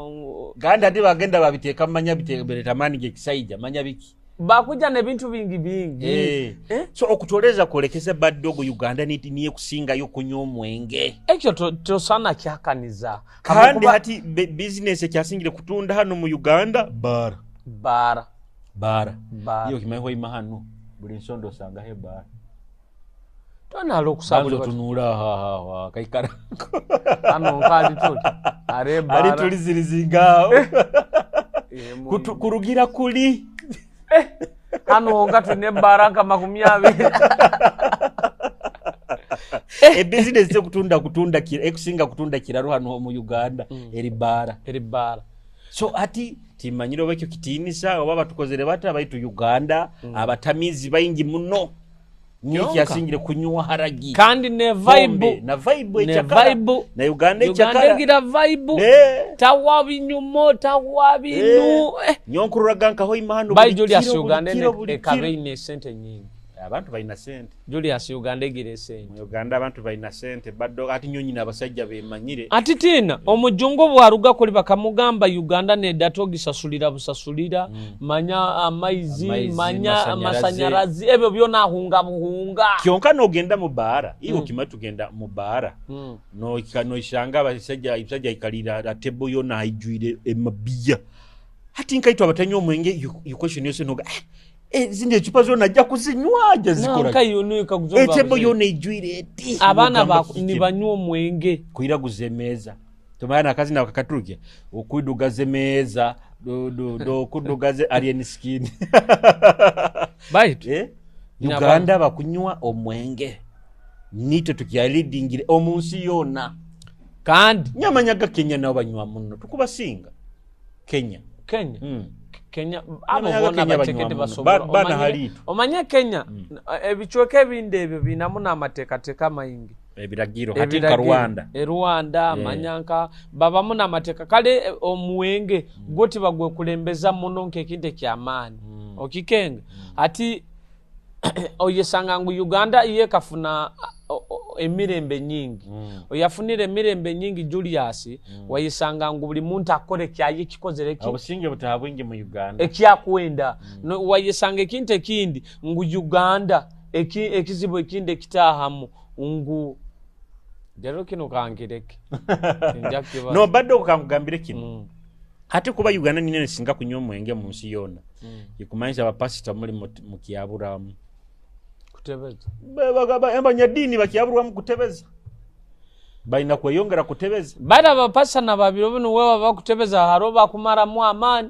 Kandi ate bagenda babiteeka manya bireta amaani gekisaija manya biki. Bakuja nebintu bingi bingi. Eh. Eh? So okutoleza kwolekeza badogo, Uganda niye kusingayo kunywa omwenge. Ekyo tosana kyakaniza. Kandi hati bizinesi ekyasingire kutunda hano mu Uganda, bara. Bara. Bara. Bara. Iyo kimanyi hoima hano buli nsondo osangaho ebara. Tonala okusabula. Banza otunuula aho kaikara. Hano nkali tuli are ali bara. Tulizirizingaho. Eh, Kurugira kuli. Hano nga tulina ebbara nka 20. Ebizinesi ekutunda ekusinga kutunda kiraro hano mu Uganda eri bara. Eri bara. So ati timanyire oba ekyo kitiinisa oba batukozere bata, baitu Uganda abatamizi baingi muno, niyo Kyonka. kyasingire kunywa haragi. Kandi ne Pombe, vibe na vibe ne echakara vibe. Na Uganda Uganda echakara. egira vibe. Ne. Tawa binyumo, tawa binu. Eh. Nyonkururaga nkaho imahano Bai buli Julius, kiro, buli Uganda kiro, buli ekaba kiro. eine esente nyingi. Abantu balina sente. Julius, Uganda egira esente. Mu Uganda abantu balina sente baddo, ati nyonyina abasajja bemanyire. Ati tiina omujungu bwaruga kuli bakamugamba Uganda nedda togisasulira busasulira manya amaizi, Amaizi, manya masanyaraze. amasanyarazi, ebyo byona ahunga buhunga. Kyonka nogenda mu baara, iwe kimanyi tugenda mu baara, noishanga abasajja ebisajja ikalira table yona haijwire emabiya. Hati nkaitwa abatanywa omwenge, you question yourself noga, zindi ecupa zona ajja kuzinywa ajja zikora. Etebo yona ijwire eti. Abaana Nogamba kiki? nibanywa omwenge. Kuiraguza emeeza, tumanya nakazi nako kakaturukya okwidugaza emeeza dokudugaza alien skin. Baitu Eh? Uganda bakunywa omwenge, nitwe tukyalidingire omu nsi yona. Kandi Nyamanyaga Kenya nabo banywa muno, tukubasinga Kenya. Kenya, Kenya abo Nyamanyaga bona Kenya batekete banywa muno. basobola. Bana halitu. Omanye Kenya ebicweka ebindi ebyo binamu n'amateekateeka maingi. Ebiragiro hati nka Ebiragiro. Rwanda. E Rwanda manya nka babamu n'amateeka kale, omuwenge gwo tibagwekulembeza muno nk'ekintu ekyamaani okikenga. Ati oyesanga ngu Uganda iye ekafuna emirembe nyingi. Oyafunire emirembe nyingi Julius, wayesanga ngu buli muntu akora ekyaye kikozere ki Obusinge butaha bwingi mu Uganda. Ekyakwenda. Wayesanga ekintu ekindi ngu Uganda ekizibu ekindi ekitahamu ngu lero kino kankireke. Tinja kiba. No badde okankugambire kino. Ate kuba Uganda nina singa kunywa omwenge mu nsi yona, ikumanyisa abapasita muli mukyaburamu. Kutebeza. Abanyadiini bakyaburwamu kutebeza, balina kweyongera kutebeza. Bali abapasita na babiro bino wewe bakutebeza hariho bakumaramu amaani.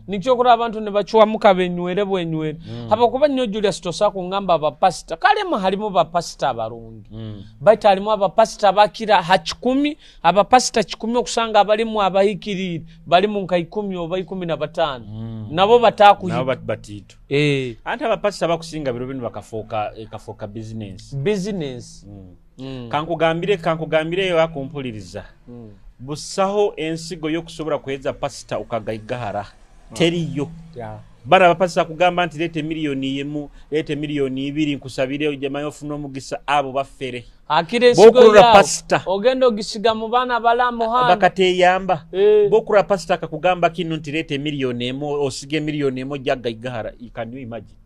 Nikyo okuri abantu nibacwamuka benywere bwenywere habwokuba nyo Julius tosa kungamba abapasita kalemu harimu bapasita abarungi, baitu harimu abapasita bakira ha 100, abapasita 100 okusanga abarimu abahikiriire barimu nka 10 oba 15, nabo batakuhika. Nabo batiito. Eh. Anti abapasita bakusinga biro bino bakafuuka ekafuuka bizinesi. Bizinesi. Kankugambire akumpuliriza. Busaho ensigo y'okusobola kuheza pasita ukagaigahara. Teriyo. Bana abapasita kugamba nti leeta emiliyoni emu, leeta emiliyoni 2 nkusabire ojemayo ofune omugisa, abo bafere. Akira ensigo Bwokurora yawe, pasita. ogenda ogisiga mu baana bala muhanda. Bakateyamba. Bwokurora pasita akakugamba kino nti leeta emiliyoni 1, osiga emiliyoni 1 ojja gaigahara. Can you imagine?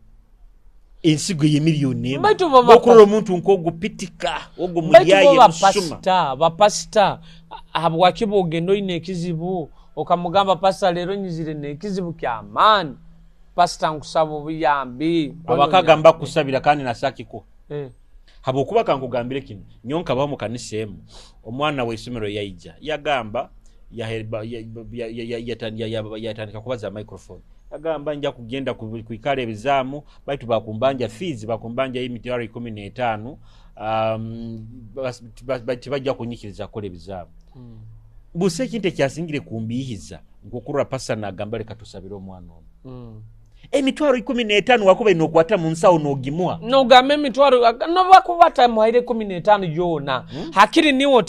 Ensigo ye miliyoni 1. Baitu bo Bwokurora omuntu nk'ogupitika, ogwo Baitu muyaye bo musuma. bapasita habwaki bwogenda oyina ekizibu okamugamba pasita leero nyizire n'ekizibu ky'amaani, pasita nkusaba obuyambi. Abakagamba kusabira kandi nasakiko. Habwokuba kankugambire kino, nyowe nkabaho mu kanisa emu, omwana w'isomero yaija yagamba yatandika kubaza microphone, yagamba nja kugenda kwikara ebizaamu baitu bakumbanja fees, bakumbanja emitwaro 15, tibajja kunyikiriza kukola ebizaamu. Busa ekintu ekyasingire kumbiihiza nkokurora pastor nagamba leka tusabire omwana ono. Emitwaro 15 wakuba inokwata mu nsawo n'ogimuha. Nogamba emitwaro nobakuba tamuhaire 15 yoona. Hakiri niwe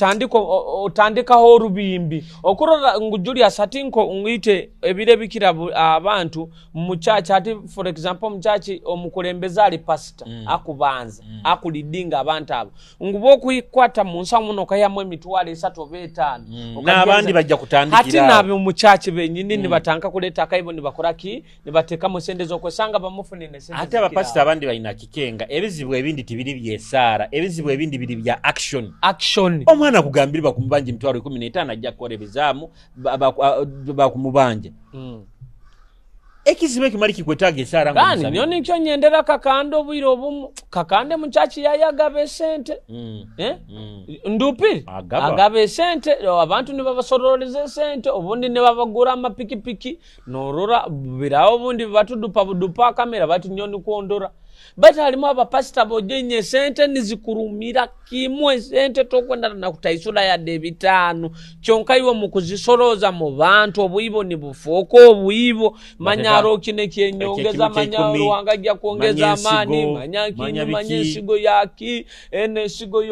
otandikaho orubimbi okurora ngu Julius ati nko ngwite ebiro ebikira abantu mu church, ati for example mu church omukulembeze ali pastor akubanza akulidinga abantu abo ngu bwokukwata mu nsawo muno okayamu emitwaro 3 oba 5. N'abandi bajja kutandikira Hati nabe mu church benyini nibatanka kuleta akaibo nibakora ki, nibatekamu sente z'okwesanga bamufunire sente Ate abapasita abandi balina kikenga, ebizibu ebindi tibiri byesaara, ebizibu ebindi biri bya action. Action. Omwana akugambire bakumubanja emitwaro 15 ajja kukola ebizaamu, bakumubanja. Ekizibu ekimali kikwetaaga esaara ngo Kandi musabire. nyo nikyo nyendera kakande obwire obumu, kakande mu church yayagaba esente. Ndupiri. Agaba. Agaba esente, abantu nibabasororeza esente, obundi nibabagura amapikipiki, norora birawo obundi batudupa budupa kamera bati nyo nikwondora. Baitu harimu abapasita bojenye esente nizikurumira kimwe, esente tokwenda na kutaisura yadde 5. Kyonka iwe mu kuzisoroza mu bantu obwibo nibufuuka obwibo. Manya Bateka aro kine kyenyongeza, ekyo manya kyekumi, Ruhanga ajja kuongeza manya ensigo, amani, manya kinu, manya manya biki. ensigo yaki, eno ensigo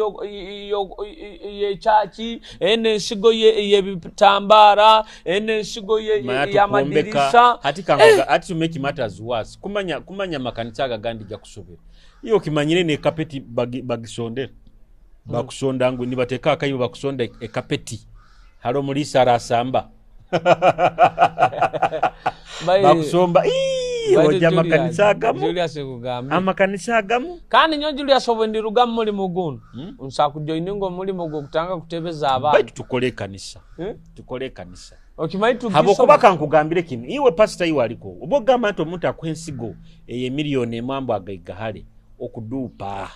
y'ekyaki, eno ensigo y'ebitambara, eno ensigo Manya y'amadirisa. tukuombeka. Hati kangoga, hati to make matters worse, kumanya makanisa aga gandi gakusobera. Iyo kimanyire ne kapeti bagisondera. Bakusonda ngu nibateka akayibo bakusonda ekapeti. Halo mulisa arasamba. Bakusomba, ii, Baitu ojja Julius, amakanisa agamu. Julius nkugambye. Amakanisa agamu. Kandi nyo Julius obwe ndiruga mu mulimu guno. Nsa kujoininga omulimu gw'okutanga kutebeza abantu. Baitu tukole ekanisa. Tukole ekanisa. Okimanyi tugisobola. Habwokuba kankugambire kino, iwe pastor iwe aliko, oba ogamba nti omuntu akuha ensigo ey'emiliyoni emu ambu agaigahale, okuduupa.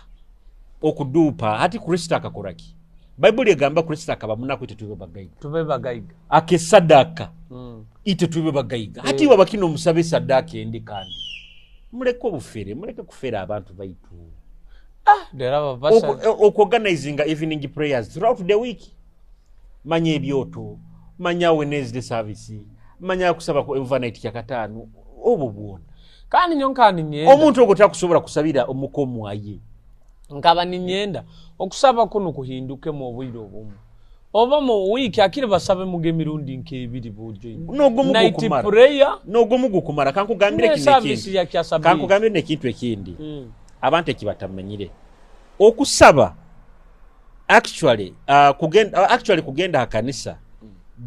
Okuduupa. Hati Kristo akakora ki? Baibuli egamba Kristo akaba munaku ite tube bagaiga. Tube bagaiga. Akesadaka. Ite tube bagaiga. Hati iwe abakino omusabe sadaka endi kandi. Muleke obufere, muleke kufera abantu baitu. Lero abapasa. Okuorganizinga evening prayers throughout the week. Manya ebyoto, manya Wednesday service, manya kusaba ku overnight kya kataano, obwo bwona. Kandi nyo nkani nyenda. Omuntu ogwo takusobola kusabira omukomwa ye. Nkaba ninyenda okusaba kuno kuhindukemu obwire obumu. Oba mu wiiki akiri basabe muge emirundi nk'ebiri bujo. N'ogumu Night gukumara. prayer. N'ogumu gukumara. Kankugambire Ne kino service ekindi. ya kya Sabiti. Kankugambire n'ekintu ekindi. Abantu ekibatamanyire. Okusaba actually kugenda ha kanisa.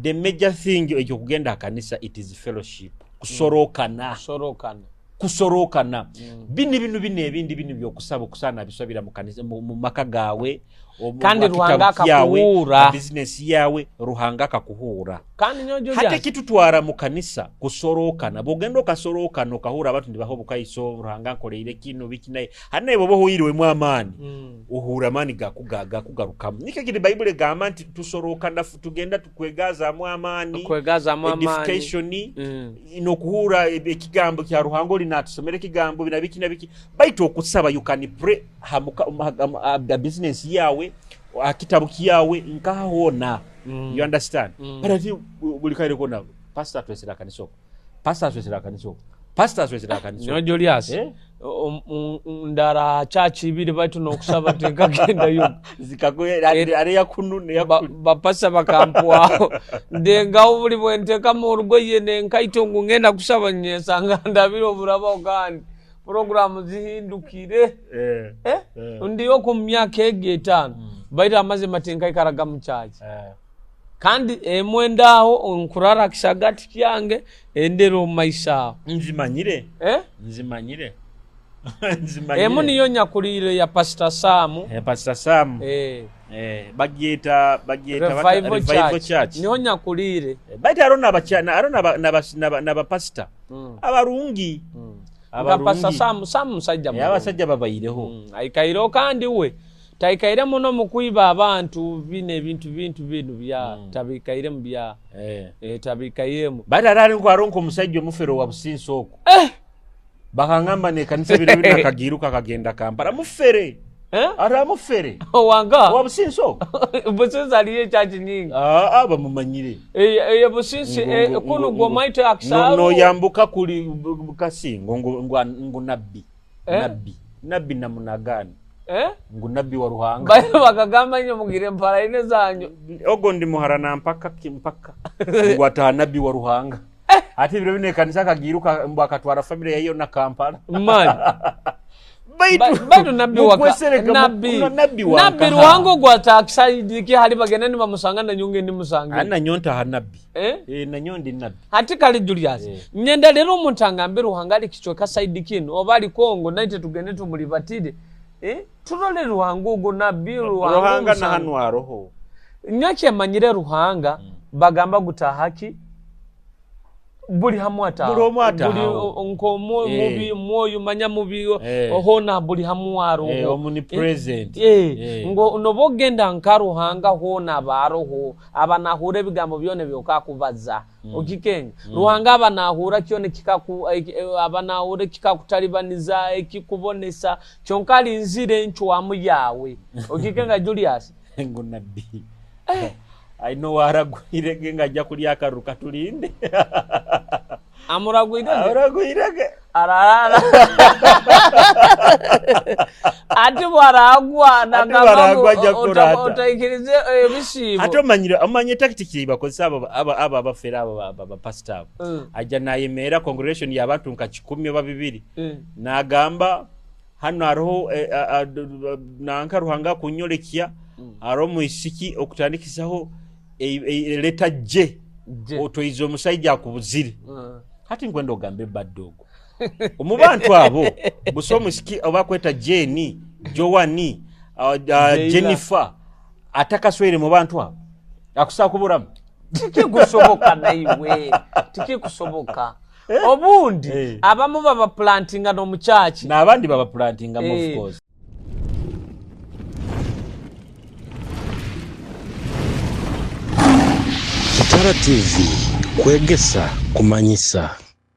The major thing ekyo kugenda ha kanisa, it is fellowship. Kusorokana. Kusorokana. Kusorokana. Bini binu bino ebindi bino byokusaba okusana bisabira mu kanisa, mu maka gawe, Kandi mu Ruhanga kitabu kyawe, akakuhura. mu business yawe, Ruhanga akakuhura. Kandi nyo Julius. Hata kitutwara mu kanisa kusorokana. Bwogenda okasorokana okahura abantu nibaho bukaiso, Ruhanga nkoleire kino biki naye. Hati naye bwoba ohuirwemu amaani, ohura amaani gakugarukamu. Nikyo kiri Baibuli egamba nti tusorokana tugenda tukwegazaamu amaani, Kwegazaamu amaani. Edification, n'okuhura ekigambo kya Ruhanga oli natusomera ekigambo bina biki na biki. Baitu okusaba you can pray ha muka, ha, ha, ha, ha business yawe, ha kitabu kyawe, nkaha hona. You understand? But ati buli kaire kona pastor atwesera kanisa oko. Pastor atwesera kanisa oko. Pastor atwesera kanisa Nyo oko. Julius. Ndara church ibiri, baitu n'okusaba tinkagendayo. Bapasa bakampwaho, ndengaho buli bwentekamu orugoye nenkaito ngu ngenda kusaba, nyesanga ndabire oburabaho kandi puroguramu zihindukire. Ndiyo omu myaka egi 5, baitu amazima tinkaikaraga mu church. Kandi emwe ndaho nkurara kisagati kyange, endera omu maiso aho. Nzimanyire. Eh? Nzimanyire. Emu niyo nyakuliire ya Pastor Sam. Pastor Sam. Bagyeta Revival Revival Church. Church. Niho nyakuliire. Baitu aro n'abapasita abarungi. Nka Pastor Sam, Sam musajja mulungi. Abasajja babaireho. Aikaireho kandi we taikaire muno mu kwiba abantu bino ebintu bintu binu bya tabikairemu bya tabikairemu. Baitu aro aronka omusajja omufere wa Businsi okwo. Bakangamba nekanisa biro bino akagiruka akagenda Kampala mufere. Ara mufere. Owanga? Wa Businsi okwo. Businsi aliyo ekyaki nyingi. Bamumanyire. Businsi, kuno gwo maito akisaru. Noyambuka kuli Kasingo ngu nabbi. Nabbi. Nabbi namunagani. Ngu nabbi wa Ruhanga. Bayo bakagamba nyo mugire mpara ine zanyu. Ogo ndi muhara na mpaka kimpaka. Ngu ata nabbi wa Ruhanga. Ate ibiro bino ekanisa akagiruka mbu akatwara family yayo na Kampala. Man. Baitu Baitu nabbi waka, mukwesereka nabbi, nabbi wa nabbi nkaha. Ruhanga ogwo atakisaidiki hali bagenda nibamusanga na nyonge ndi musange. Ana nyonta ha nabbi. Na nyondi nabbi. Ati kale Julius. Nyenda lero omuntu angambe Ruhanga ali kichweka saidi kino oba ali Kongo naite tugende tumulibatire. Turole Ruhanga ogwo nabbi Ruhanga Ruhanga na omusango. hanu aroho. Nyaki amanyire Ruhanga bagamba gutahaki buli hamwe ataho. Buli omwe ataho. Buli nko mubi mwoyo manya mubi hona buli hamwe aroho. Omnipresent. Ngo nobogenda nka Ruhanga hona baroho abanahura ebigambo byone byokakubaza. Okikenya. Ruhanga abanahura kyone kikaku abanahura kikakutalibaniza ekikubonesa kyonka alinzire ncwamu yawe. Okikenga Julius. Ngo nabbi. I know waragwirege nga ajja kulya akaruru katulinde. Amuragwirege? Amuragwirege. Ararara. Ati bwaragwa Ati nagamba bwaragwa ajja ngu kurata. otaikirize ebisiibo. Ate omanyire tactic gye bakozesa aba abafere aba pastor abo. Ajja nayemerera congregation y'abantu nka 10 oba 2. Nagamba hano hariho nanka Ruhanga kunyorekya hariho omwisiki okutandikisaho leta J. J. Otoize omusajja akubuzire. Hati nkwenda ogambe badde ogwo. Omu bantu abo busa omusiki oba kweta Jenny, Joanne, Jeila. Jennifer atakaswere mu bantu abo. Akusa kuburamu. Tikikusoboka naiwe. Tikikusoboka. Obundi abamu baba plantinga no muchachi. N'abandi baba plantinga of course. Kitara TV kwegesa kumanyisa.